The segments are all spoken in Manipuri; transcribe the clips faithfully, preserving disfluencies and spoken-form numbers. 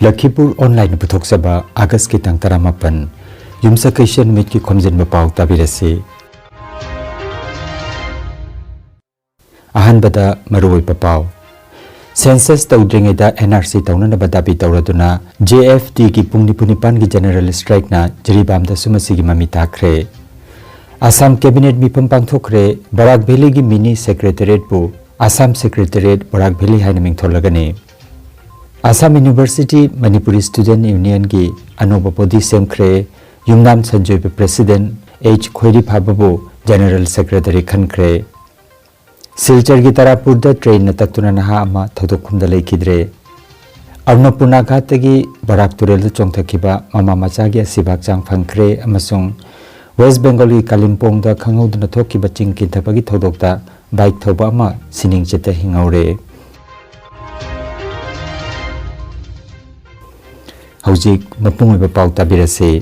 ꯂꯈꯤꯄꯨꯔ ꯑꯣꯟꯂꯥꯏꯟꯅ ꯄꯨꯊꯣꯛꯆꯕ ꯑꯥꯒꯁꯀꯤ ꯇꯥꯡ ꯇꯔꯥꯃꯥꯄꯟ, ꯌꯨꯝꯁꯀꯩꯁ ꯅꯨꯃꯤꯠꯀꯤ ꯈꯣꯝꯖꯤꯟꯕ ꯄꯥꯎ ꯇꯥꯕꯤꯔꯁꯤ꯫ ꯑꯍꯥꯟꯕꯗ ꯃꯔꯨꯑꯣꯏꯕ ꯄꯥꯎ꯫ ꯁꯦꯟꯁꯁ ꯇꯧꯗ꯭ꯔꯤꯉꯩꯗ ꯑꯦꯟ ꯑꯥꯔ ꯁꯤ ꯇꯧꯅꯅꯕ ꯗꯥꯕꯤ ꯇꯧꯔꯗꯨꯅ ꯖꯦ ꯑꯦꯐ ꯗꯤꯒꯤ ꯄꯨꯡ ꯅꯤꯐꯨ ꯅꯤꯄꯥꯟꯒꯤ ꯖꯦꯅꯔꯦꯜ ꯁ꯭ꯇ꯭ꯔꯥꯏꯛꯅ ꯖꯤꯔꯤꯕꯥꯝꯗꯁꯨ ꯃꯁꯤꯒꯤ ꯃꯃꯤ ꯇꯥꯈ꯭ꯔꯦ꯫ ꯑꯁꯥꯝ ꯀꯦꯕꯤꯅꯦꯠ ꯃꯤꯐꯝ ꯄꯥꯡꯊꯣꯛꯈ꯭ꯔꯦ꯫ ꯕꯔꯥꯛ ꯚꯦꯂꯤꯒꯤ ꯃꯤꯅꯤ ꯁꯦꯀ꯭ꯔꯦꯇꯔꯤꯌꯦꯠꯄꯨ ꯑꯁꯥꯝ ꯁꯦꯀ꯭ꯔꯦꯇꯔꯤꯌꯦꯠ ꯕꯔꯥꯛ ꯚꯦꯂꯤ ꯍꯥꯏꯅ ꯃꯤꯡꯊꯣꯜꯂꯒꯅꯤ꯫ ꯑꯁꯥꯝ ꯌꯨꯅꯤꯚꯔꯁꯤꯇꯤ ꯃꯅꯤꯄꯨꯔꯤ ꯁ꯭ꯇꯨꯗꯦꯟꯠ ꯌꯨꯅꯤꯌꯟꯒꯤ ꯑꯅꯧꯕ ꯕꯣꯗꯤ ꯁꯦꯝꯈ꯭ꯔꯦ꯫ ꯌꯨꯝꯅꯥꯝ ꯁꯟꯖꯣꯏꯕ ꯄ꯭ꯔꯦꯁꯤꯗꯦꯟꯠ ꯑꯩꯆ ꯈꯣꯏꯔꯤꯐꯥꯕꯕꯨ ꯖꯦꯅꯔꯦꯜ ꯁꯦꯀ꯭ꯔꯦꯇꯔꯤ ꯈꯟꯈ꯭ꯔꯦ꯫ ꯁꯤꯜꯆꯔꯒꯤ ꯇꯔꯥꯄꯨꯔꯗ ꯇ꯭ꯔꯦꯟꯅ ꯇꯠꯇꯨꯅ ꯅꯍꯥ ꯑꯃ ꯊꯧꯗꯣꯛ ꯈꯨꯝꯗ ꯂꯩꯈꯤꯗ꯭ꯔꯦ꯫ ꯑꯟꯅꯄꯨꯔꯅꯥ ꯘꯥꯠꯇꯒꯤ ꯕꯔꯥꯛ ꯇꯨꯔꯦꯜꯗ ꯆꯣꯡꯊꯈꯤꯕ ꯃꯃꯥ ꯃꯆꯥꯒꯤ ꯑꯁꯤꯕ ꯍꯛꯆꯥꯡ ꯐꯪꯈ꯭ꯔꯦ ꯑꯃꯁꯨꯡ ꯋꯦꯁ ꯕꯦꯡꯒꯣꯜꯒꯤ ꯀꯥꯂꯤꯝꯄꯣꯡꯗ ꯈꯪꯍꯧꯗꯅ ꯊꯣꯛꯈꯤꯕ ꯆꯤꯡ ꯀꯤꯟꯊꯕꯒꯤ ꯊꯧꯗꯣꯛꯇ ꯕꯥꯏꯛ ꯊꯧꯕ ꯑꯃ ꯁꯤꯅꯤꯡꯆꯤꯠꯇ ꯍꯤꯡꯍꯧꯔꯦ꯫ ꯍꯧꯖꯤꯛ ꯃꯄꯨꯡ ꯑꯣꯏꯕ ꯄꯥꯎ ꯇꯥꯕꯤꯔꯁꯤ꯫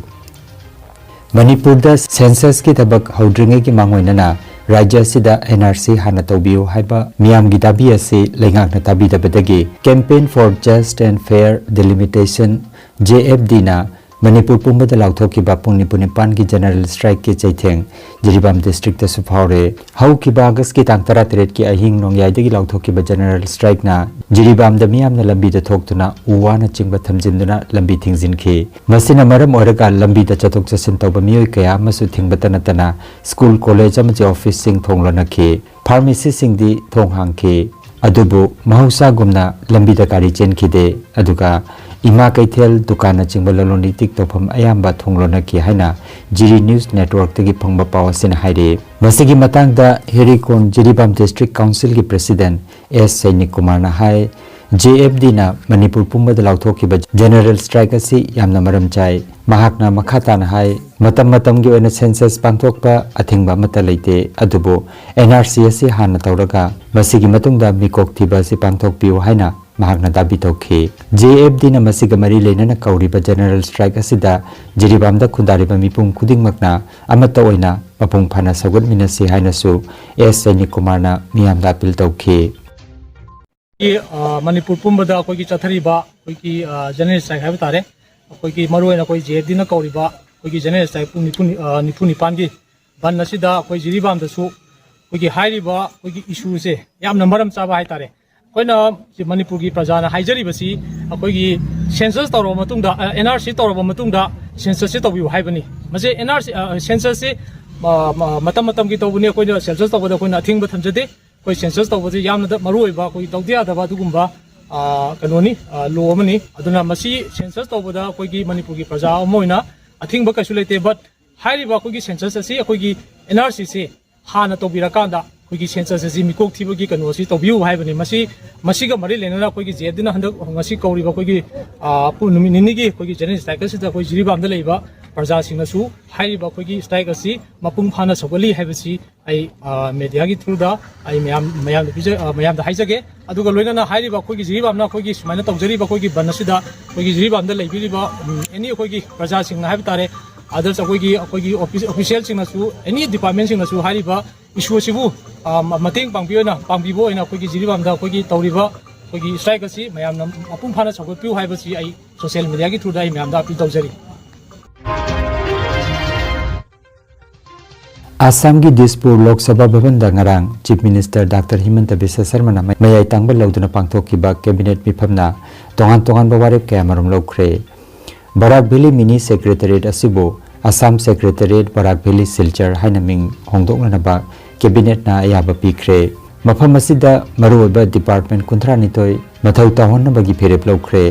ꯃꯅꯤꯄꯨꯔꯗ ꯁꯦꯟꯁꯁꯀꯤ ꯊꯕꯛ ꯍꯧꯗ꯭ꯔꯤꯉꯩꯒꯤ ꯃꯥꯡꯑꯣꯏꯅꯅ ꯔꯥꯖ꯭ꯌ ꯑꯁꯤꯗ ꯑꯦꯟ ꯑꯥꯔ ꯁꯤ ꯍꯥꯟꯅ ꯇꯧꯕꯤꯌꯨ ꯍꯥꯏꯕ ꯃꯤꯌꯥꯝꯒꯤ ꯗꯥꯕꯤ ꯑꯁꯤ ꯂꯩꯉꯥꯛꯅ ꯇꯥꯕꯤꯗꯕꯗꯒꯤ Campaign for Just and Fair Delimitation, J F ꯗꯤꯅ ꯃꯅꯤꯄꯨꯔ ꯄꯨꯝꯕꯗ ꯂꯥꯎꯊꯣꯛꯈꯤꯕ ꯄꯨꯡ ꯅꯤꯐꯨ ꯅꯤꯄꯥꯟꯒꯤ ꯖꯦꯅꯔꯦꯜ ꯁ꯭ꯇ꯭ꯔꯥꯏꯛꯀꯤ ꯆꯩꯊꯦꯡ ꯖꯤꯔꯤꯕꯥꯝ ꯗꯤꯁꯇ꯭ꯔꯤꯛꯇꯁꯨ ꯐꯥꯎꯔꯦ꯫ ꯍꯧꯈꯤꯕ ꯑꯥꯒꯁꯀꯤ ꯇꯥꯡ ꯇꯔꯥꯇꯔꯦꯠꯀꯤ ꯑꯍꯤꯡ ꯅꯣꯡꯌꯥꯏꯗꯒꯤ ꯂꯥꯎꯊꯣꯛꯈꯤꯕ ꯖꯦꯅꯔꯦꯜ ꯁ꯭ꯇ꯭ꯔꯥꯏꯛꯅ ꯖꯤꯔꯤꯕꯥꯝꯗ ꯃꯤꯌꯥꯝꯅ ꯂꯝꯕꯤꯗ ꯊꯣꯛꯇꯨꯅ ꯎ ꯋꯥꯅꯆꯤꯡꯕ ꯊꯝꯖꯤꯟꯗꯨꯅ ꯂꯝꯕꯤ ꯊꯤꯡꯖꯤꯟꯈꯤ꯫ ꯃꯁꯤꯅ ꯃꯔꯝ ꯑꯣꯏꯔꯒ ꯂꯝꯕꯤꯗ ꯆꯠꯊꯣꯛ ꯆꯠꯁꯤꯟ ꯇꯧꯕ ꯃꯤꯑꯣꯏ ꯀꯌꯥ ꯑꯃꯁꯨ ꯊꯤꯡꯕꯇ ꯅꯠꯇꯅ ꯁ꯭ꯀꯨꯜ, ꯀꯣꯂꯦꯖ ꯑꯃꯗꯤ ꯑꯣꯐꯤꯁꯁꯤꯡ ꯊꯣꯡ ꯂꯣꯟꯅꯈꯤ꯫ ꯐꯥꯔꯃꯦꯁꯤꯁꯤꯡꯗꯤ ꯊꯣꯡ ꯍꯥꯡꯈꯤ꯫ ꯑꯗꯨꯕꯨ ꯃꯍꯧꯁꯥꯒꯨꯝꯅ ꯂꯝꯕꯤꯗ ꯒꯥꯔꯤ ꯆꯦꯟꯈꯤꯗꯦ꯫ ꯑꯗꯨꯒ ꯏꯃꯥ ꯀꯩꯊꯦꯜ, ꯗꯨꯀꯥꯟꯅꯆꯤꯡꯕ ꯂꯂꯣꯟ ꯏꯇꯤꯛ ꯇꯧꯐꯝ ꯑꯌꯥꯝꯕ ꯊꯣꯡ ꯂꯣꯟꯅꯈꯤ ꯍꯥꯏꯅ ꯖꯤꯔꯤ ꯅ꯭ꯌꯨꯁ ꯅꯦꯠꯋꯥꯔꯛꯇꯒꯤ ꯐꯪꯕ ꯄꯥꯎ ꯑꯁꯤꯅ ꯍꯥꯏꯔꯤ꯫ ꯃꯁꯤꯒꯤ ꯃꯇꯥꯡꯗ ꯍꯦꯔꯤꯀꯣꯟ ꯖꯤꯔꯤꯕꯥꯝ ꯗꯤꯁꯇ꯭ꯔꯤꯛ ꯀꯥꯎꯟꯁꯤꯜꯒꯤ ꯄ꯭ꯔꯦꯁꯤꯗꯦꯟꯠ ꯑꯦꯁ ꯁꯩꯅꯤꯛ ꯀꯨꯃꯥꯔꯅ ꯍꯥꯏ, ꯖꯦ ꯑꯦꯐ ꯗꯤꯅ ꯃꯅꯤꯄꯨꯔ ꯄꯨꯝꯕꯗ ꯂꯥꯎꯊꯣꯛꯈꯤꯕ ꯖꯦꯅꯔꯦꯜ ꯁ꯭ꯇ꯭ꯔꯥꯏꯛ ꯑꯁꯤ ꯌꯥꯝꯅ ꯃꯔꯝ ꯆꯥꯏ꯫ ꯃꯍꯥꯛꯅ ꯃꯈꯥ ꯇꯥꯅ ꯍꯥꯏ, ꯃꯇꯝ ꯃꯇꯝꯒꯤ ꯑꯣꯏꯅ ꯁꯦꯟꯁꯁ ꯄꯥꯡꯊꯣꯛꯄ ꯑꯊꯤꯡꯕ ꯑꯃꯠꯇ ꯂꯩꯇꯦ, ꯑꯗꯨꯕꯨ ꯑꯦꯟ ꯑꯥꯔ ꯁꯤ ꯑꯁꯤ ꯍꯥꯟꯅ ꯇꯧꯔꯒ ꯃꯁꯤꯒꯤ ꯃꯇꯨꯡꯗ ꯃꯤꯀꯣꯛ ꯊꯤꯕ ꯑꯁꯤ ꯄꯥꯡꯊꯣꯛꯄꯤꯌꯨ ꯍꯥꯏꯅ ꯃꯍꯥꯛꯅ ꯗꯥꯕꯤ ꯇꯧꯈꯤ꯫ ꯖꯦ ꯑꯦꯐ ꯗꯤꯅ ꯃꯁꯤꯒ ꯃꯔꯤ ꯂꯩꯅꯅ ꯀꯧꯔꯤꯕ ꯖꯦꯅꯔꯦꯜ ꯁ꯭ꯇ꯭ꯔꯥꯏꯛ ꯑꯁꯤꯗ ꯖꯤꯔꯤꯕꯥꯝꯗ ꯈꯨꯟꯗꯥꯔꯤꯕ ꯃꯤꯄꯨꯝ ꯈꯨꯗꯤꯡꯃꯛꯅ ꯑꯃꯠꯇ ꯑꯣꯏꯅ ꯃꯄꯨꯡ ꯐꯥꯅ ꯁꯧꯒꯠꯃꯤꯟꯅꯁꯤ ꯍꯥꯏꯅꯁꯨ ꯑꯦꯁ ꯁꯩꯅꯤꯛ ꯀꯨꯃꯥꯔꯅ ꯃꯤꯌꯥꯝꯗ ꯑꯄꯤꯜ ꯇꯧꯈꯤ꯫ ꯑ, ꯃꯅꯤꯄꯨꯔ ꯄꯨꯝꯕꯗ ꯑꯩꯈꯣꯏꯒꯤ ꯆꯠꯊꯔꯤꯕ ꯑꯩꯈꯣꯏꯒꯤ, ꯑ, ꯖꯦꯅꯔꯦꯜ ꯁ꯭ꯇ꯭ꯔꯥꯏꯛ ꯍꯥꯏꯕ ꯇꯥꯔꯦ, ꯑꯩꯈꯣꯏꯒꯤ ꯃꯔꯨꯑꯣꯏꯅ ꯑꯩꯈꯣꯏ ꯖꯦ ꯑꯦꯐ ꯗꯤꯅ ꯀꯧꯔꯤꯕ ꯑꯩꯈꯣꯏꯒꯤ ꯖꯦꯅꯔꯦꯜ ꯁ꯭ꯇ꯭ꯔꯥꯏꯛ ꯄꯨꯡ ꯅꯤꯐꯨ, ꯑ, ꯅꯤꯐꯨ ꯅꯤꯄꯥꯟꯒꯤ ꯕꯟ ꯑꯁꯤꯗ ꯑꯩꯈꯣꯏ ꯖꯤꯔꯤꯕꯥꯝꯗꯁꯨ ꯑꯩꯈꯣꯏꯒꯤ ꯍꯥꯏꯔꯤꯕ ꯑꯩꯈꯣꯏꯒꯤ ꯏꯁꯨꯁꯦ ꯌꯥꯝꯅ ꯃꯔꯝ ꯆꯥꯕ ꯍꯥꯏꯇꯥꯔꯦ꯫ ꯑꯩꯈꯣꯏꯅ ꯁꯤ ꯃꯅꯤꯄꯨꯔꯒꯤ ꯄ꯭ꯔꯖꯥꯅ ꯍꯥꯏꯖꯔꯤꯕꯁꯤ ꯑꯩꯈꯣꯏꯒꯤ ꯁꯦꯟꯁꯁ ꯇꯧꯔꯕ ꯃꯇꯨꯡꯗ, ꯑ, ꯑꯦꯟ ꯑꯥꯔ ꯁꯤ ꯇꯧꯔꯕ ꯃꯇꯨꯡꯗ ꯁꯦꯟꯁꯁꯁꯤ ꯇꯧꯕꯤꯌꯨ ꯍꯥꯏꯕꯅꯤ꯫ ꯃꯁꯤ ꯑꯦꯟ ꯑꯥꯔ ꯁꯤ, ꯑ, ꯁꯦꯟꯁꯁꯁꯤ, ꯑ, ꯃ-, ꯃꯇꯝ ꯃꯇꯝꯒꯤ ꯇꯧꯕꯅꯤ꯫ ꯑꯩꯈꯣꯏꯅ ꯁꯦꯟꯁꯁ ꯇꯧꯕꯗ ꯑꯩꯈꯣꯏꯅ ꯑꯊꯤꯡꯕ ꯊꯝꯖꯗꯦ꯫ ꯑꯩꯈꯣꯏ ꯁꯦꯟꯁꯁ ꯇꯧꯕꯁꯤ ꯌꯥꯝꯅ ꯃꯔꯨ ꯑꯣꯏꯕ, ꯑꯩꯈꯣꯏꯒꯤ ꯇꯧꯗ ꯌꯥꯗꯕ ꯑꯗꯨꯒꯨꯝꯕ, ꯑ, ꯀꯩꯅꯣꯅꯤ, ꯑ, ꯂꯣ ꯑꯃꯅꯤ꯫ ꯑꯗꯨꯅ ꯃꯁꯤ ꯁꯦꯟꯁꯁ ꯇꯧꯕꯗ ꯑꯩꯈꯣꯏꯒꯤ ꯃꯅꯤꯄꯨꯔꯒꯤ ꯄ꯭ꯔꯖꯥ ꯑꯃ ꯑꯣꯏꯅ ꯑꯊꯤꯡꯕ ꯀꯩꯁꯨ ꯂꯩꯇꯦ꯫ But ꯍꯥꯏꯔꯤꯕ ꯑꯩꯈꯣꯏꯒꯤ ꯁꯦꯟꯁꯁ ꯑꯁꯤ ꯑꯩꯈꯣꯏꯒꯤ ꯑꯦꯟ ꯑꯥꯔ ꯁꯤꯁꯤ ꯍꯥꯟꯅ ꯇꯧꯕꯤꯔꯀꯥꯟꯗ ꯑꯩꯈꯣꯏꯒꯤ ꯁꯦꯟꯁꯁ ꯑꯁꯤ ꯃꯤꯀꯣꯛ ꯊꯤꯕꯒꯤ ꯀꯩꯅꯣ ꯑꯁꯤ ꯇꯧꯕꯤꯌꯨ ꯍꯥꯏꯕꯅꯤ꯫ ꯃꯁꯤ, ꯃꯁꯤꯒ ꯃꯔꯤ ꯂꯩꯅꯅ ꯑꯩꯈꯣꯏꯒꯤ ꯖꯦ ꯑꯦꯐ ꯗꯤꯅ ꯍꯟꯗꯛ ꯉꯁꯤ ꯀꯧꯔꯤꯕ ꯑꯩꯈꯣꯏꯒꯤ, ꯑ, ꯄꯨꯡ ꯅꯨꯃꯤꯠ ꯅꯤꯅꯤꯒꯤ ꯑꯩꯈꯣꯏꯒꯤ ꯖꯦꯅꯔꯦꯜ ꯁ꯭ꯇ꯭ꯔꯥꯏꯛ ꯑꯁꯤꯗ ꯑꯩꯈꯣꯏ ꯖꯤꯔꯤꯕꯥꯝꯗ ꯂꯩꯕ ꯄ꯭ꯔꯖꯥꯁꯤꯡꯅꯁꯨ ꯍꯥꯏꯔꯤꯕ ꯑꯩꯈꯣꯏꯒꯤ ꯁ꯭ꯇ꯭ꯔꯥꯏꯛ ꯑꯁꯤ ꯃꯄꯨꯡ ꯐꯥꯅ ꯁꯧꯒꯠꯂꯤ ꯍꯥꯏꯕꯁꯤ ꯑꯩ, ꯑ, ꯃꯦꯗꯤꯌꯥꯒꯤ ꯊ꯭ꯔꯨꯗ ꯑꯩ ꯃꯌꯥꯝ, ꯃꯌꯥꯝꯗ ꯄꯤꯖ-, ꯑ, ꯃꯌꯥꯝꯗ ꯍꯥꯏꯖꯒꯦ꯫ ꯑꯗꯨꯒ ꯂꯣꯏꯅꯅ ꯍꯥꯏꯔꯤꯕ ꯑꯩꯈꯣꯏꯒꯤ ꯖꯤꯔꯤꯕꯥꯝꯅ ꯑꯩꯈꯣꯏꯒꯤ ꯁꯨꯃꯥꯏꯅ ꯇꯧꯖꯔꯤꯕ ꯑꯩꯈꯣꯏꯒꯤ ꯕꯟ ꯑꯁꯤꯗ ꯑꯩꯈꯣꯏꯒꯤ ꯖꯤꯔꯤꯕꯥꯝꯗ ꯂꯩꯕꯤꯔꯤꯕ, ꯎꯝ, ꯑꯦꯅꯤ ꯑꯩꯈꯣꯏꯒꯤ ꯄ꯭ꯔꯖꯥꯁꯤꯡꯅ ꯍꯥꯏꯕ ꯇꯥꯔꯦ, ꯑꯗꯁ ꯑꯩꯈꯣꯏꯒꯤ, ꯑꯩꯈꯣꯏꯒꯤ ꯑꯣꯐꯤꯁ, ꯑꯣꯐꯤꯁꯤꯌꯦꯜꯁꯤꯡꯅꯁꯨ, ꯑꯦꯅꯤ ꯗꯤꯄꯥꯔꯠꯃꯦꯟꯁꯤꯡꯅꯁꯨ ꯍꯥꯏꯔꯤꯕ ꯏꯁꯨ ꯑꯁꯤꯕꯨ, ꯑ, ꯃ-, ꯃꯇꯦꯡ ꯄꯥꯡꯕꯤ ꯑꯣꯏꯅ, ꯄꯥꯡꯕꯤꯕ ꯑꯣꯏꯅ ꯑꯩꯈꯣꯏꯒꯤ ꯖꯤꯔꯤꯕꯥꯝꯗ ꯑꯩꯈꯣꯏꯒꯤ ꯇꯧꯔꯤꯕ ꯑꯩꯈꯣꯏꯒꯤ ꯁ꯭ꯇ꯭ꯔꯥꯏꯛ ꯑꯁꯤ ꯃꯌꯥꯝꯅ ꯃꯄꯨꯡ ꯐꯥꯅ ꯁꯧꯒꯠꯄꯤꯌꯨ ꯍꯥꯏꯕꯁꯤ ꯑꯩ ꯁꯣꯁꯤꯌꯦꯜ ꯃꯦꯗꯤꯌꯥꯒꯤ ꯊ꯭ꯔꯨꯗ ꯑꯩ ꯃꯌꯥꯝꯗ ꯑꯄꯤꯜ ꯇꯧꯖꯔꯤ꯫ ꯑꯁꯥꯝꯒꯤ ꯗꯤꯁꯄꯨꯔ ꯂꯣꯛ ꯁꯚꯥ ꯚꯕꯟꯗ ꯉꯔꯥꯡ ꯆꯤꯐ ꯃꯤꯅꯤꯁꯇꯔ ꯗꯥꯛꯇꯔ ꯍꯤꯃꯟꯇ ꯕꯤꯁ꯭ꯋ ꯁꯔꯃꯅ ꯃꯌꯥꯏ ꯇꯥꯡꯕ ꯂꯧꯗꯨꯅ ꯄꯥꯡꯊꯣꯛꯈꯤꯕ ꯀꯦꯕꯤꯅꯦꯠ ꯃꯤꯐꯝꯅ ꯇꯣꯉꯥꯟ ꯇꯣꯉꯥꯟꯕ ꯋꯥꯔꯦꯞ ꯀꯌꯥꯃꯔꯨꯝ ꯂꯧꯈ꯭ꯔꯦ꯫ ꯕꯔꯥꯛ ꯚꯦꯂꯤ ꯃꯤꯅꯤ ꯁꯦꯀ꯭ꯔꯦꯇꯔꯤꯌꯦꯠ ꯑꯁꯤꯕꯨ ꯑꯁꯥꯝ ꯁꯦꯀ꯭ꯔꯦꯇꯔꯤꯌꯦꯠ ꯕꯔꯥꯛ ꯚꯦꯂꯤ ꯁꯤꯜꯆꯔ ꯍꯥꯏꯅ ꯃꯤꯡ ꯍꯣꯡꯗꯣꯛꯅꯅꯕ ꯀꯦꯕꯤꯅꯦꯠꯅ ꯑꯌꯥꯕ ꯄꯤꯈ꯭ꯔꯦ꯫ ꯃꯐꯝ ꯑꯁꯤꯗ ꯃꯔꯨꯑꯣꯏꯕ ꯗꯤꯄꯥꯔꯠꯃꯦꯟ ꯀꯨꯟꯊ꯭ꯔꯥꯅꯤꯊꯣꯏ ꯃꯊꯧ ꯇꯧꯍꯟꯅꯕꯒꯤ ꯐꯤꯔꯦꯞ ꯂꯧꯈ꯭ꯔꯦ꯫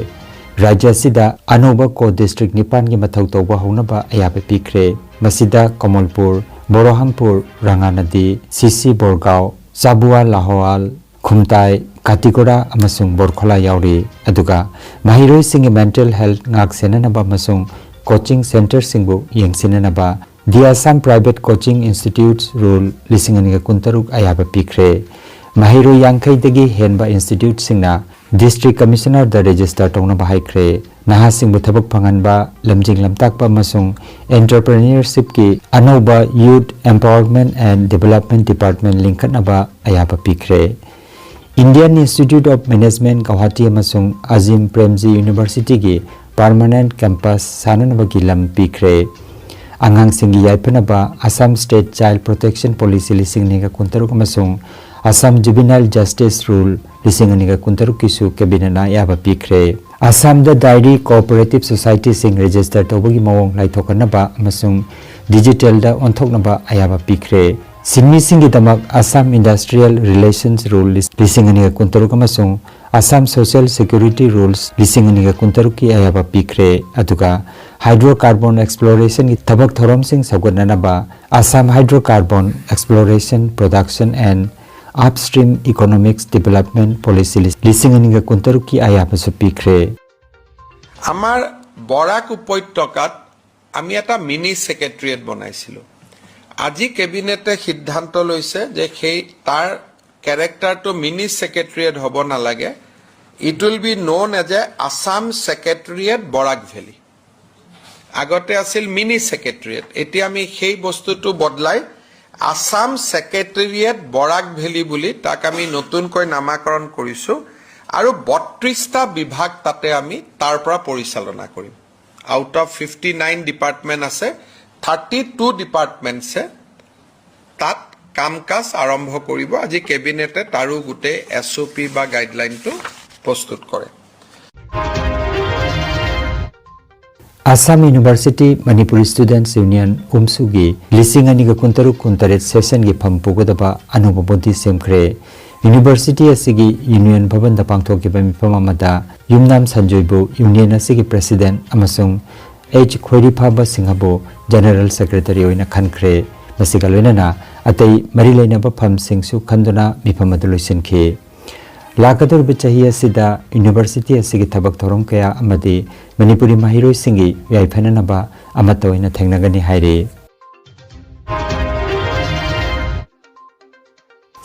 ꯔꯥꯖ꯭ꯌ ꯑꯁꯤꯗ ꯑꯅꯧꯕ ꯀꯣ ꯗꯤꯁꯇ꯭ꯔꯤꯛ ꯅꯤꯄꯥꯟꯒꯤ ꯃꯊꯧ ꯇꯧꯕ ꯍꯧꯅꯕ ꯑꯌꯥꯕ ꯄꯤꯈ꯭ꯔꯦ꯫ ꯃꯁꯤꯗ ꯀꯃꯜꯄꯨꯔ, ꯕꯣꯔꯣꯍꯝꯄꯨꯔ, ꯔꯪꯒꯥꯅꯗꯤ, ꯁꯤꯁꯤ ꯕꯣꯔꯒꯥꯎ, ꯆꯥꯕꯨꯋꯥ ꯂꯥꯍꯣꯋꯥꯜ, ꯈꯨꯝꯇꯥꯏ, ꯀꯥꯇꯤꯒꯣꯔꯥ ꯑꯃꯁꯨꯡ ꯕꯣꯔꯈꯣꯂꯥ ꯌꯥꯎꯔꯤ꯫ ꯑꯗꯨꯒ ꯃꯍꯩꯔꯣꯏꯁꯤꯡꯒꯤ ꯃꯦꯟꯇꯦꯜ ꯍꯦꯜꯊ ꯉꯥꯛ ꯁꯦꯟꯅꯅꯕ ꯑꯃꯁꯨꯡ coaching ꯁꯦꯟꯇꯔꯁꯤꯡꯕꯨ ꯌꯦꯡꯁꯤꯟꯅꯅꯕ The Assam Private Coaching Institutes Rule ꯂꯤꯁꯤꯡ ꯑꯅꯤꯒ ꯀꯨꯟꯇꯔꯨꯛ ꯑꯌꯥꯕ ꯄꯤꯈ꯭ꯔꯦ꯫ ꯃꯍꯩꯔꯣꯏ ꯌꯥꯡꯈꯩꯗꯒꯤ ꯍꯦꯟꯕ ꯏꯟꯁꯇꯤꯇ꯭ꯌꯨꯠꯁꯤꯡꯅ ꯗꯤꯁꯇ꯭ꯔꯤꯛ ꯀꯃꯤꯁꯅꯔꯗ ꯔꯦꯖꯤꯁꯇꯔ ꯇꯧꯅꯕ ꯍꯥꯏꯈ꯭ꯔꯦ꯫ ꯅꯍꯥꯁꯤꯡꯕꯨ ꯊꯕꯛ ꯐꯪꯍꯟꯕ, ꯂꯝꯖꯤꯡ ꯂꯝꯇꯥꯛꯄ ꯑꯃꯁꯨꯡ ꯑꯦꯟꯇꯔꯄ꯭ꯔꯦꯅꯔꯁꯤꯞꯀꯤ ꯑꯅꯧꯕ Youth Empowerment and Development Department ꯂꯤꯡꯈꯠꯅꯕ ꯑꯌꯥꯕ ꯄꯤꯈ꯭ꯔꯦ꯫ Indian Institute of Management Guwahati ꯑꯃꯁꯨꯡ ꯑꯖꯤꯝ ꯄ꯭ꯔꯦꯝꯖꯤ ꯌꯨꯅꯤꯚꯔꯁꯤꯇꯤꯒꯤ ꯄꯔꯃꯅꯦꯟꯠ ꯀꯦꯝꯄꯁ ꯁꯥꯅꯅꯕꯒꯤ ꯂꯝ ꯄꯤꯈ꯭ꯔꯦ꯫ ꯑꯉꯥꯡꯁꯤꯡꯒꯤ ꯌꯥꯏꯐꯅꯕ Assam state child protection policy ꯂꯤꯁꯤꯡ ꯑꯅꯤꯒ ꯀꯨꯟꯇꯔꯨꯛ ꯑꯃꯁꯨꯡ ꯑꯁꯥꯝ ꯖꯨꯕꯤꯅꯥꯏꯜ ꯖꯁꯇꯤꯁ ꯔꯨꯜ ꯂꯤꯁꯤꯡ ꯑꯅꯤꯒ ꯀꯨꯟꯇꯔꯨꯛꯀꯤꯁꯨ ꯀꯦꯕꯤꯅꯦꯠꯅ ꯑꯌꯥꯕ ꯄꯤꯈ꯭ꯔꯦ꯫ ꯑꯁꯥꯝꯗ ꯗꯥꯏꯔꯤ ꯀꯣꯑꯣꯄꯔꯦꯇꯤꯚ ꯁꯣꯁꯥꯏꯇꯤꯁꯤꯡ ꯔꯦꯖꯤꯁꯇꯔ ꯇꯧꯕꯒꯤ ꯃꯑꯣꯡ ꯂꯥꯏꯊꯣꯛꯍꯟꯅꯕ ꯑꯃꯁꯨꯡ ꯗꯤꯖꯤꯇꯦꯜꯗ ꯑꯣꯟꯊꯣꯛꯅꯕ ꯑꯌꯥꯕ ꯄꯤꯈ꯭ꯔꯦ꯫ ꯁꯤꯟꯃꯤꯁꯤꯡꯒꯤꯗꯃꯛ ꯑꯁꯥꯝ ꯏꯟꯗꯁꯇ꯭ꯔꯤꯌꯦꯜ ꯔꯤꯂꯦꯁꯟꯁ ꯔꯨꯜ ꯂꯤꯁꯤꯡ ꯑꯅꯤꯒ ꯀꯨꯟꯇꯔꯨꯛ ꯑꯃꯁꯨꯡ ꯑꯁꯥꯝ ꯁꯣꯁꯤꯌꯦꯜ ꯁꯦꯀ꯭ꯌꯨꯔꯤꯇꯤ ꯔꯨꯜꯁ ꯂꯤꯁꯤꯡ ꯑꯅꯤꯒ ꯀꯨꯟꯇꯔꯨꯛꯀꯤ ꯑꯌꯥꯕ ꯄꯤꯈ꯭ꯔꯦ꯫ ꯑꯗꯨꯒ ꯍꯥꯏꯗ꯭ꯔꯣꯀꯥꯔꯕꯣꯟ ꯑꯦꯛꯁꯄ꯭ꯂꯣꯔꯦꯁꯟꯒꯤ ꯊꯕꯛ ꯊꯧꯔꯝꯁꯤꯡ ꯁꯧꯒꯠꯅꯅꯕ Assam Hydrocarbon Exploration Production and Upstream Economics Development Policy ꯂꯤꯁꯤꯡ ꯑꯅꯤꯒ ꯀꯨꯟꯇꯔꯨꯛꯀꯤ ꯑꯌꯥꯕꯁꯨ ꯄꯤꯈ꯭ꯔꯦ꯫ আমাৰ বৰাক উপত্যকাত আমি এটা মিনি ছেক্ৰেটেৰিয়েট বনাইছিলোঁ। আজি কেবিনেটে সিদ্ধান্ত লৈছে যে সেই তাৰ কেৰেক্টাৰটো মিনি ছেক্ৰেটেৰিয়েট হ'ব নালাগে, it will be known as a Assam Secretariat Barak Valley। আগতে আছিল মিনি ছেক্ৰেটেৰিয়েট, এতিয়া আমি সেই বস্তুটো বদলাই আছাম ছেক্ৰেটেৰিয়েট বৰাক ভেলী বুলি তাক আমি নতুনকৈ নামাকৰণ কৰিছোঁ আৰু বত্ৰিশটা বিভাগ তাতে আমি তাৰ পৰা পৰিচালনা কৰিম। Out of fifty nine department আছে, থাৰ্টি টু ডিপাৰ্টমেণ্টছে তাত কাম কাজ আৰম্ভ কৰিব। আজি কেবিনেটে তাৰো গোটেই এছ অ' পি বা গাইডলাইনটো প্ৰস্তুত কৰে। Assam University Manipuri Students Union, ꯎꯝꯁꯨꯒꯤ ꯂꯤꯁꯤꯡ ꯑꯅꯤꯒ ꯀꯨꯟꯇꯔꯨꯛ ꯀꯨꯟꯇꯔꯦꯠ ꯁꯦꯁꯟꯒꯤ ꯐꯝ ꯄꯨꯒꯗꯕ ꯑꯅꯧꯕ ꯕꯣꯗꯤ ꯁꯦꯝꯈ꯭ꯔꯦ꯫ ꯌꯨꯅꯤꯚꯔꯁꯤꯇꯤ ꯑꯁꯤꯒꯤ ꯌꯨꯅꯤꯌꯟ ꯚꯕꯟꯗ ꯄꯥꯡꯊꯣꯛꯈꯤꯕ ꯃꯤꯐꯝ ꯑꯃꯗ ꯌꯨꯝꯅꯥꯝ ꯁꯟꯖꯣꯏꯕꯨ ꯌꯨꯅꯤꯌꯟ ꯑꯁꯤꯒꯤ ꯄ꯭ꯔꯦꯁꯤꯗꯦꯟꯠ ꯑꯃꯁꯨꯡ ꯑꯩꯆ ꯈꯣꯏꯔꯤꯐꯥꯕ ꯁꯤꯡꯍꯕꯨ ꯖꯦꯅꯔꯦꯜ ꯁꯦꯀ꯭ꯔꯦꯇꯔꯤ ꯑꯣꯏꯅ ꯈꯟꯈ꯭ꯔꯦ꯫ ꯃꯁꯤꯒ ꯂꯣꯏꯅꯅ ꯑꯇꯩ ꯃꯔꯤ ꯂꯩꯅꯕ ꯐꯝꯁꯤꯡꯁꯨ ꯈꯟꯗꯨꯅ ꯃꯤꯐꯝ ꯑꯗꯨ ꯂꯣꯏꯁꯤꯟꯈꯤ꯫ ꯂꯥꯛꯀꯗꯧꯔꯤꯕ ꯆꯍꯤ ꯑꯁꯤꯗ ꯌꯨꯅꯤꯚꯔꯁꯤꯇꯤ ꯑꯁꯤꯒꯤ ꯊꯕꯛ ꯊꯧꯔꯝ ꯀꯌꯥ ꯑꯃꯗꯤ ꯃꯅꯤꯄꯨꯔꯤ ꯃꯍꯩꯔꯣꯏꯁꯤꯡꯒꯤ ꯌꯥꯏꯐꯅꯅꯕ ꯑꯃꯠꯇ ꯑꯣꯏꯅ ꯊꯦꯡꯅꯒꯅꯤ ꯍꯥꯏꯔꯤ꯫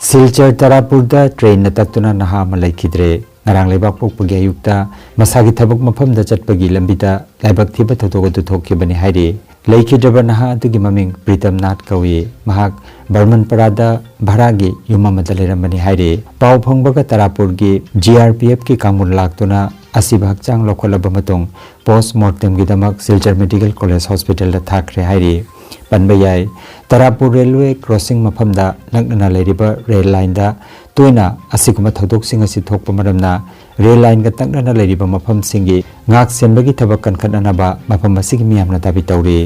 ꯁꯤꯜꯆꯔ ꯇꯔꯥꯄꯨꯔꯗ ꯇ꯭ꯔꯦꯟꯅ ꯇꯛꯇꯨꯅ ꯅꯍꯥ ꯑꯃ ꯂꯩꯈꯤꯗ꯭ꯔꯦ꯫ ꯉꯔꯥꯡ ꯂꯩꯕꯥꯛꯄꯣꯛꯄꯒꯤ ꯑꯌꯨꯛꯇ ꯃꯁꯥꯒꯤ ꯊꯕꯛ ꯃꯐꯝꯗ ꯆꯠꯄꯒꯤ ꯂꯝꯕꯤꯗ ꯂꯥꯏꯕꯛ ꯊꯤꯕ ꯊꯧꯗꯣꯛ ꯑꯗꯨ ꯊꯣꯛꯈꯤꯕꯅꯤ ꯍꯥꯏꯔꯤ꯫ ꯂꯩꯈꯤꯗ꯭ꯔꯕ ꯅꯍꯥ ꯑꯗꯨꯒꯤ ꯃꯃꯤꯡ ꯄ꯭ꯔꯤꯇꯝ ꯅꯥꯊ ꯀꯧꯏ꯫ ꯃꯍꯥꯛ ꯕꯔꯃꯟꯄꯔꯥꯗ ꯚꯔꯥꯒꯤ ꯌꯨꯝ ꯑꯃꯗ ꯂꯩꯔꯝꯕꯅꯤ ꯍꯥꯏꯔꯤ꯫ ꯄꯥꯎ ꯐꯪꯕꯒ ꯇꯔꯥꯄꯨꯔꯒꯤ G R P F ꯀꯤ ꯀꯥꯡꯕꯨꯅ ꯂꯥꯛꯇꯨꯅ ꯑꯁꯤꯕ ꯍꯛꯆꯥꯡ ꯂꯧꯈꯠꯂꯕ ꯃꯇꯨꯡ post mortemꯒꯤꯗꯃꯛ ꯁꯤꯜꯆꯔ ꯃꯦꯗꯤꯀꯦꯜ ꯀꯣꯂꯦꯖ ꯍꯣꯁꯄꯤꯇꯥꯜꯗ ꯊꯥꯈ꯭ꯔꯦ ꯍꯥꯏꯔꯤ꯫ ꯄꯟꯕ ꯌꯥꯏ, ꯇꯔꯥꯄꯨꯔ ꯔꯦꯜꯋꯦ ꯀ꯭ꯔꯣꯁꯤꯡ ꯃꯐꯝꯗ ꯅꯛꯅꯅ ꯂꯩꯔꯤꯕ ꯔꯦꯜ ꯂꯥꯏꯟꯗ ꯇꯣꯏꯅ ꯑꯁꯤꯒꯨꯝꯕ ꯊꯧꯗꯣꯛꯁꯤꯡ ꯑꯁꯤ ꯊꯣꯛꯄ ꯃꯔꯝꯅ ꯔꯦꯜ ꯂꯥꯏꯟꯒ ꯅꯛꯅꯅ ꯂꯩꯔꯤꯕ ꯃꯐꯝꯁꯤꯡꯒꯤ ꯉꯥꯛ ꯁꯦꯟꯕꯒꯤ ꯊꯕꯛ ꯀꯟꯈꯠꯅꯅꯕ ꯃꯐꯝ ꯑꯁꯤꯒꯤ ꯃꯤꯌꯥꯝꯅ ꯗꯥꯕꯤ ꯇꯧꯔꯤ꯫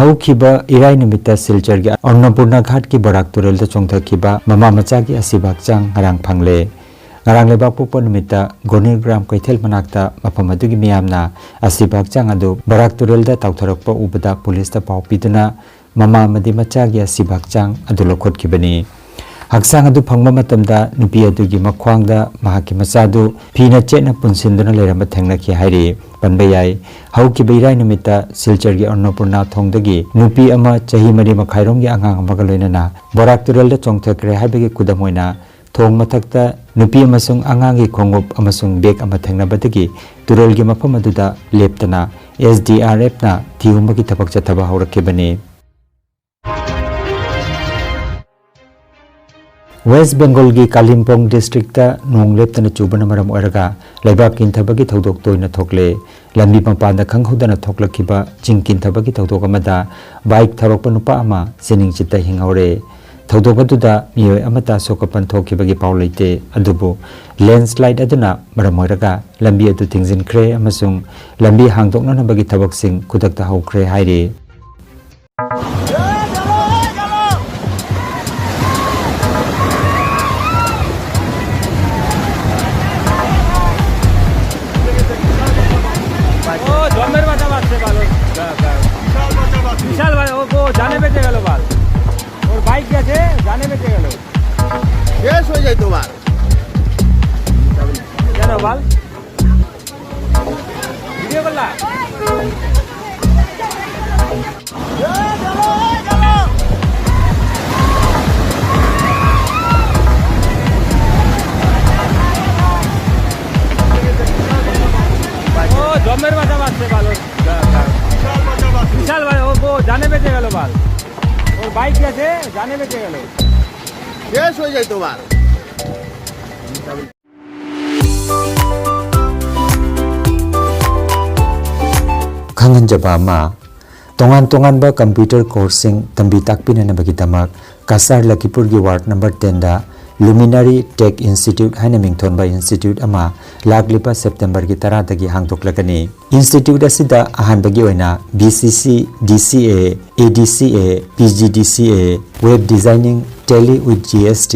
ꯍꯧꯈꯤꯕ ꯏꯔꯥꯏ ꯅꯨꯃꯤꯠꯇ ꯁꯤꯜꯆꯔꯒꯤ ꯑꯟꯅꯄꯨꯔꯅꯥ ꯘꯥꯠꯀꯤ ꯕꯣꯔꯥꯛ ꯇꯨꯔꯦꯜꯗ ꯆꯣꯡꯊꯈꯤꯕ ꯃꯃꯥ ꯃꯆꯥꯒꯤ ꯑꯁꯤꯕ ꯍꯛꯆꯥꯡ ꯉꯔꯥꯡ ꯐꯪꯂꯦ꯫ ꯉꯔꯥꯡ ꯂꯩꯕꯥꯛꯄꯣꯛꯄ ꯅꯨꯃꯤꯠꯇ ꯒꯣꯅꯤꯔꯒ꯭ꯔꯥꯝ ꯀꯩꯊꯦꯜ ꯃꯅꯥꯛꯇ ꯃꯐꯝ ꯑꯗꯨꯒꯤ ꯃꯤꯌꯥꯝꯅ ꯑꯁꯤꯕ ꯍꯛꯆꯥꯡ ꯑꯗꯨ ꯕꯣꯔꯥꯛ ꯇꯨꯔꯦꯜꯗ ꯇꯥꯎꯊꯔꯛꯄ ꯎꯕꯗ ꯄꯨꯂꯤꯁꯇ ꯄꯥꯎ ꯄꯤꯗꯨꯅ ꯃꯃꯥ ꯑꯃꯗꯤ ꯃꯆꯥꯒꯤ ꯑꯁꯤꯕ ꯍꯛꯆꯥꯡ ꯑꯗꯨ ꯂꯧꯈꯠꯈꯤꯕꯅꯤ꯫ ꯍꯛꯆꯥꯡ ꯑꯗꯨ ꯐꯪꯕ ꯃꯇꯝꯗ ꯅꯨꯄꯤ ꯑꯗꯨꯒꯤ ꯃꯈ꯭ꯋꯥꯡꯗ ꯃꯍꯥꯛꯀꯤ ꯃꯆꯥꯗꯨ ꯐꯤꯅ ꯆꯦꯠꯅ ꯄꯨꯟꯁꯤꯟꯗꯨꯅ ꯂꯩꯔꯝꯕ ꯊꯦꯡꯅꯈꯤ ꯍꯥꯏꯔꯤ꯫ ꯄꯟꯕ ꯌꯥꯏ, ꯍꯧꯈꯤꯕ ꯏꯔꯥꯏ ꯅꯨꯃꯤꯠꯇ ꯁꯤꯜꯆꯔꯒꯤ ꯑꯟꯅꯄꯨꯔꯅꯥ ꯊꯣꯡꯗꯒꯤ ꯅꯨꯄꯤ ꯑꯃ ꯆꯍꯤ ꯃꯔꯤ ꯃꯈꯥꯏꯔꯣꯝꯒꯤ ꯑꯉꯥꯡ ꯑꯃꯒ ꯂꯣꯏꯅꯅ ꯕꯣꯔꯥꯛ ꯇꯨꯔꯦꯜꯗ ꯆꯣꯡꯊꯈ꯭ꯔꯦ ꯍꯥꯏꯕꯒꯤ ꯈꯨꯗꯝ ꯑꯣꯏꯅ ꯊꯣꯡ ꯃꯊꯛꯇ ꯅꯨꯄꯤ ꯑꯃꯁꯨꯡ ꯑꯉꯥꯡꯒꯤ ꯈꯣꯡꯎꯞ ꯑꯃꯁꯨꯡ ꯕꯦꯒ ꯑꯃ ꯊꯦꯡꯅꯕꯗꯒꯤ ꯇꯨꯔꯦꯜꯒꯤ ꯃꯐꯝ ꯑꯗꯨꯗ ꯂꯦꯞꯇꯅ S D R F ꯅ ꯊꯤꯍꯨꯝꯕꯒꯤ ꯊꯕꯛ ꯆꯠꯊꯕ ꯍꯧꯔꯛꯈꯤꯕꯅꯤ꯫ ꯋꯦꯁ꯭ꯠ ꯕꯦꯡꯒꯣꯜꯒꯤ ꯀꯥꯂꯤꯝꯄꯣꯡ ꯗꯤꯁꯇ꯭ꯔꯤꯛꯇ ꯅꯣꯡ ꯂꯦꯞꯇꯅ ꯆꯨꯕꯅ ꯃꯔꯝ ꯑꯣꯏꯔꯒ ꯂꯩꯕꯥꯛ ꯀꯤꯟꯊꯕꯒꯤ ꯊꯧꯗꯣꯛ ꯇꯣꯏꯅ ꯊꯣꯛꯂꯦ꯫ ꯂꯝꯕꯤ ꯃꯄꯥꯟꯗ ꯈꯪꯍꯧꯗꯅ ꯊꯣꯛꯂꯛꯈꯤꯕ ꯆꯤꯡ ꯀꯤꯟꯊꯕꯒꯤ ꯊꯧꯗꯣꯛ ꯑꯃꯗ ꯕꯥꯏꯛ ꯊꯧꯔꯛꯄ ꯅꯨꯄꯥ ꯑꯃ ꯆꯦꯅꯤꯡ ꯆꯤꯠꯇ ꯍꯤꯡꯍꯧꯔꯦ꯫ ꯊꯧꯗꯣꯛ ꯑꯗꯨꯗ ꯃꯤꯑꯣꯏ ꯑꯃꯠꯇ ꯑꯁꯣꯛ ꯑꯄꯟ ꯊꯣꯛꯈꯤꯕꯒꯤ ꯄꯥꯎ ꯂꯩꯇꯦ꯫ ꯑꯗꯨꯕꯨ ꯂꯦꯟꯁ꯭ꯂꯥꯏꯗ ꯑꯗꯨꯅ ꯃꯔꯝ ꯑꯣꯏꯔꯒ ꯂꯝꯕꯤ ꯑꯗꯨ ꯊꯤꯡꯖꯤꯟꯈ꯭ꯔꯦ ꯑꯃꯁꯨꯡ ꯂꯝꯕꯤ ꯍꯥꯡꯗꯣꯛꯅꯅꯕꯒꯤ ꯊꯕꯛꯁꯤꯡ ꯈꯨꯗꯛꯇ ꯍꯧꯈ꯭ꯔꯦ ꯍꯥꯏꯔꯤ꯫ ও জন্মের বাচ্চা বাঁচছে ভালো। বিশাল ভাই, ও, ও জানে বেঁচে গেল বাল। ওর বাইক গেছে, জানে বেঁচে গেল। শেষ হয়ে যায় তোমার। কেন বাল? ভিডিও করলা? ও ও জানে বেঁচে গেল বাল। ওর বাইক গেছে, জানে বেঁচে গেল। শেষ হয়ে যায় তোমার। ꯈꯪꯍꯟꯖꯕ ꯑꯃ, ꯇꯣꯉꯥꯟ ꯇꯣꯉꯥꯟꯕ computer courseꯁꯤꯡ ꯇꯝꯕꯤ ꯇꯥꯛꯄꯤꯅꯅꯕꯒꯤꯗꯃꯛ Cachar ꯂꯈꯤꯄꯨꯔꯒꯤ ward number tenꯗ Luminary Tech Institute ꯍꯥꯏꯅ ꯃꯤꯡꯊꯣꯟꯕ institute ꯑꯃ ꯂꯥꯛꯂꯤꯕ Septemberꯒꯤ ꯇꯔꯥꯗꯒꯤ ꯍꯥꯡꯗꯣꯛꯂꯒꯅꯤ꯫ Institute ꯑꯁꯤꯗ ꯑꯍꯥꯟꯕꯒꯤ ꯑꯣꯏꯅ B C C, D C A, A D C A, P G D C A, Web Designing, Tally with G S T,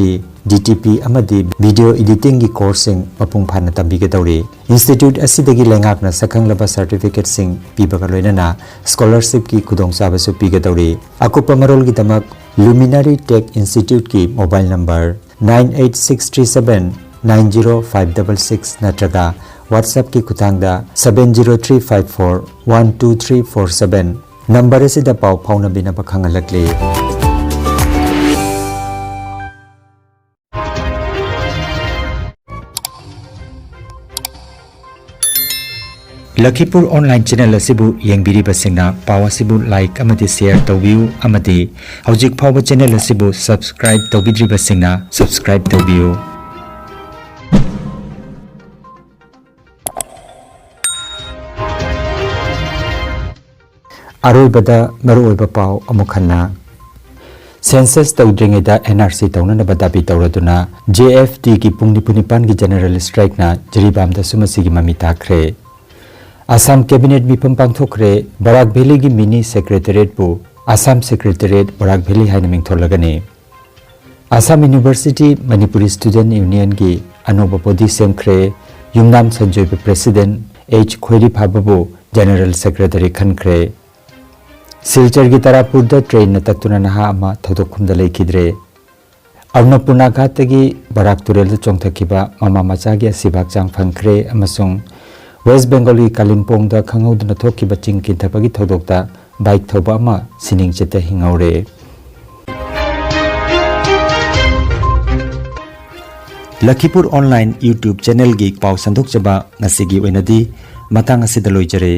D T P ꯑꯃꯗꯤ Video Editingꯒꯤ courseꯁꯤꯡ ꯃꯄꯨꯡ ꯐꯥꯅ ꯇꯝꯕꯤꯒꯗꯧꯔꯤ꯫ Institute ꯑꯁꯤꯗꯒꯤ ꯂꯩꯉꯥꯛꯅ ꯁꯛꯈꯪꯂꯕ certificateꯁꯤꯡ ꯄꯤꯕꯒ ꯂꯣꯏꯅꯅ scholarshipꯀꯤ ꯈꯨꯗꯣꯡꯆꯥꯕꯁꯨ ꯄꯤꯒꯗꯧꯔꯤ꯫ ꯑꯀꯨꯞꯄ ꯃꯔꯣꯜꯒꯤꯗꯃꯛ Luminary Tech Instituteꯀꯤ mobile number nine eight six three seven nine zero five double six ꯅꯠꯇ꯭ꯔꯒ WhatsAppꯀꯤ ꯈꯨꯠꯊꯥꯡꯗ seven zero three five four one two three four seven number ꯑꯁꯤꯗ ꯄꯥꯎ ꯐꯥꯎꯅꯕꯤꯅꯕ ꯈꯪꯍꯜꯂꯛꯂꯤ꯫ ꯂꯈꯤꯄꯨꯔ online channel ꯑꯁꯤꯕꯨ ꯌꯦꯡꯕꯤꯔꯤꯕꯁꯤꯡꯅ ꯄꯥꯎ ꯑꯁꯤꯕꯨ like ꯑꯃꯗꯤ share ꯇꯧꯕꯤꯌꯨ ꯑꯃꯗꯤ ꯍꯧꯖꯤꯛ ꯐꯥꯎꯕ channel ꯑꯁꯤꯕꯨ subscribe ꯇꯧꯕꯤꯗ꯭ꯔꯤꯕꯁꯤꯡꯅ subscribe ꯇꯧꯕꯤꯌꯨ꯫ ꯑꯔꯣꯏꯕꯗ ꯃꯔꯨꯑꯣꯏꯕ ꯄꯥꯎ ꯑꯃꯨꯛ ꯍꯟꯅ꯫ Census ꯇꯧꯗ꯭ꯔꯤꯉꯩꯗ N R C ꯇꯧꯅꯅꯕ ꯗꯥꯕꯤ ꯇꯧꯔꯗꯨꯅ J F Dꯒꯤ ꯄꯨꯡ ꯅꯤꯐꯨ ꯅꯤꯄꯥꯟꯒꯤ general strikeꯅ ꯖꯤꯔꯤꯕꯥꯝꯗꯁꯨ ꯃꯁꯤꯒꯤ ꯃꯃꯤ ꯇꯥꯈ꯭ꯔꯦ꯫ ꯑꯁꯥꯝ cabinet ꯃꯤꯐꯝ ꯄꯥꯡꯊꯣꯛꯈ꯭ꯔꯦ꯫ ꯕꯔꯥꯛ ꯚꯦꯂꯤꯒꯤ mini secretariatꯄꯨ ꯑꯁꯥꯝ secretariat ꯕꯔꯥꯛ ꯚꯦꯂꯤ ꯍꯥꯏꯅ ꯃꯤꯡꯊꯣꯜꯂꯒꯅꯤ꯫ ꯑꯁꯥꯝ University Manipuri Student Unionꯒꯤ ꯑꯅꯧꯕ body ꯁꯦꯝꯈ꯭ꯔꯦ꯫ ꯌꯨꯝꯅꯥꯝ ꯁꯟꯖꯣꯏꯕ president, H ꯈꯣꯏꯔꯤꯐꯥꯕꯕꯨ general secretary ꯈꯟꯈ꯭ꯔꯦ꯫ ꯁꯤꯜꯆꯔꯒꯤ ꯇꯔꯥꯄꯨꯔꯗ trainꯅ ꯇꯠꯇꯨꯅ ꯅꯍꯥ ꯑꯃ ꯊꯧꯗꯣꯛ ꯈꯨꯝꯗ ꯂꯩꯈꯤꯗ꯭ꯔꯦ꯫ ꯑꯔꯨꯅꯥꯄꯨꯔꯅꯥ ꯘꯥꯠꯇꯒꯤ ꯕꯔꯥꯛ ꯇꯨꯔꯦꯜꯗ ꯆꯣꯡꯊꯈꯤꯕ ꯃꯃꯥ ꯃꯆꯥꯒꯤ ꯑꯁꯤꯕ ꯍꯛꯆꯥꯡ ꯐꯪꯈ꯭ꯔꯦ ꯑꯃꯁꯨꯡ West Bengalꯒꯤ ꯀꯥꯂꯤꯝꯄꯣꯡꯗ ꯈꯪꯍꯧꯗꯅ ꯊꯣꯛꯈꯤꯕ ꯆꯤꯡ ꯀꯤꯟꯊꯕꯒꯤ ꯊꯧꯗꯣꯛꯇ bike ꯊꯧꯕ ꯑꯃ ꯁꯤꯅꯤꯡꯆꯤꯠꯇ ꯍꯤꯡꯍꯧꯔꯦ꯫ ꯂꯈꯤꯄꯨꯔ online YouTube channelꯒꯤ ꯄꯥꯎ ꯁꯟꯗꯣꯛꯆꯕ ꯉꯁꯤꯒꯤ ꯑꯣꯏꯅꯗꯤ ꯃꯇꯥꯡ ꯑꯁꯤꯗ ꯂꯣꯏꯖꯔꯦ꯫